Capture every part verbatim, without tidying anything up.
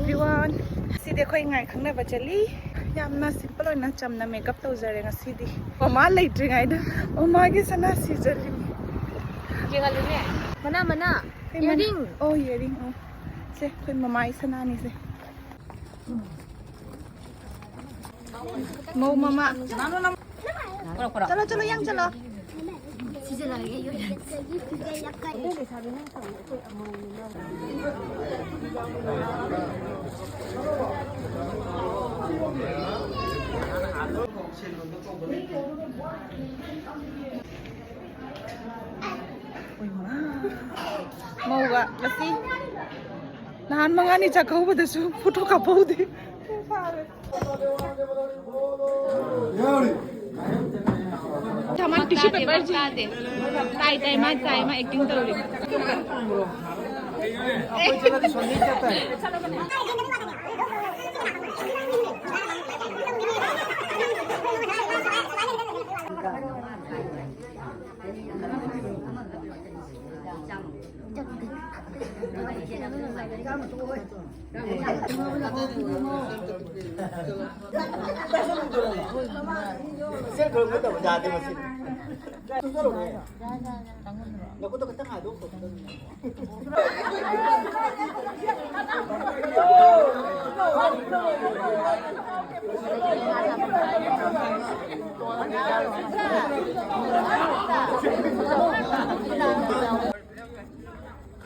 Everyone, ꯉꯁꯤꯗꯤ ꯑꯩꯈꯣꯏ ꯉꯥꯏ ꯈꯪꯅꯕ ꯆꯠꯂꯤ꯫ ꯌꯥꯝꯅ simple ꯑꯣꯏꯅ ꯆꯝꯅ makeup ꯇꯧꯖꯔꯦ ꯉꯁꯤꯗꯤ꯫ ꯃꯃꯥ ꯂꯩꯇ꯭ꯔꯤꯉꯩꯗ ꯃꯃꯥꯒꯤ ꯁꯅꯥ ꯁꯤꯖꯔꯤꯅꯤ꯫ ꯌꯦꯡꯍꯜꯂꯨꯅꯦ꯫ ꯃꯅꯥ, ꯃꯅꯥ꯫ ꯀꯩ ꯃꯅꯥ? Earring꯫ ꯑꯣ, earring꯫ ꯑꯣ꯫ ꯁꯦ, ꯑꯩꯈꯣꯏ ꯃꯃꯥꯒꯤ ꯁꯅꯥꯅꯤ ꯁꯦ꯫ ꯃꯧ ꯃꯃꯥ꯫ ꯆꯠꯂꯣ, ꯆꯠꯂꯣ, ꯌꯥꯡ ꯆꯠꯂꯣ꯫ ꯃꯧꯒ ꯉꯁꯤ ꯅꯍꯥꯟ ꯃꯉꯥꯅꯤ ꯆꯥꯛꯀꯧꯕꯗꯁꯨ photo ꯀꯥꯞꯍꯧꯗꯦ꯫ ꯊꯃꯥꯟ tissue paper ꯆꯥꯗꯦ꯫ ꯇꯥꯏ, ꯇꯥꯏ, ꯃꯥ ꯇꯥꯏ, ꯃꯥ acting ꯇꯧꯔꯤ꯫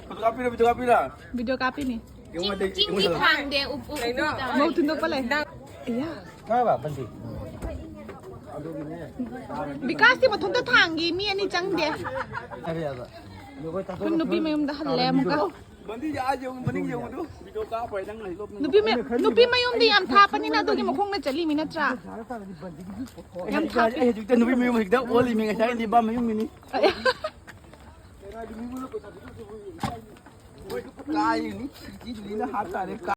Video ꯀꯥꯞꯄꯤꯔꯣ, video ꯀꯥꯞꯄꯤꯔꯣ? Video ꯀꯥꯞꯄꯤꯅꯤ꯫ ꯆꯤꯡ, ꯆꯤꯡꯗꯤ ꯊꯥꯡꯗꯦ, ꯎꯞ, ꯎꯞ, ꯎꯞ ꯇꯥꯕꯅꯤ꯫ ꯃꯧ ꯊꯤꯟꯗꯣꯛꯄ ꯂꯩ꯫ ꯏꯌꯥ꯫ ꯀꯥꯏ ꯕꯥ, ꯕꯟꯗꯤ? ꯕꯤꯀꯥꯁꯇꯤ ꯃꯊꯟꯇ ꯊꯥꯡꯒꯤ, ꯃꯤ ꯑꯅꯤ ꯆꯪꯗꯦ꯫ ꯑꯔꯦ, ꯑꯕ꯫ ꯑꯩꯈꯣꯏ ꯅꯨꯄꯤ ꯃꯌꯨꯝꯗ ꯍꯜꯂꯦ ꯑꯃꯨꯛꯀ꯫ ꯕꯟꯗꯤꯁꯦ ꯑꯥ ꯌꯦꯡꯉꯨ, ꯃꯅꯤꯡ ꯌꯦꯡꯉꯨꯗꯨ꯫ Video ꯀꯥꯞꯄ ꯅꯪ ꯍꯩꯒꯣꯛ ꯅꯨꯄꯤ ꯃꯌꯨꯝ, ꯅꯨꯄꯤ ꯃꯌꯨꯝꯗꯤ ꯌꯥꯝ ꯊꯥꯞꯄꯅꯤꯅ ꯑꯗꯨꯒꯤ ꯃꯈꯣꯡꯅ ꯆꯠꯂꯤꯃꯤ ꯅꯠꯇ꯭ꯔꯥ? ꯌꯥꯝ ꯊꯥꯞꯄꯤ꯫ ꯑꯩ ꯍꯧꯖꯤꯛꯇ ꯅꯨꯄꯤ ꯃꯌꯨꯝ ꯍꯧꯖꯤꯛꯇ ꯑꯣꯜꯂꯤꯃꯤ, ꯉꯁꯥꯏ ꯅꯤꯄꯥ ꯃꯌꯨꯝꯒꯤꯅꯤ꯫ ꯀꯥꯏꯅꯤ, ꯁꯤꯗꯤ ꯂꯤꯅ ꯍꯥꯞ ꯇꯥꯔꯦ꯫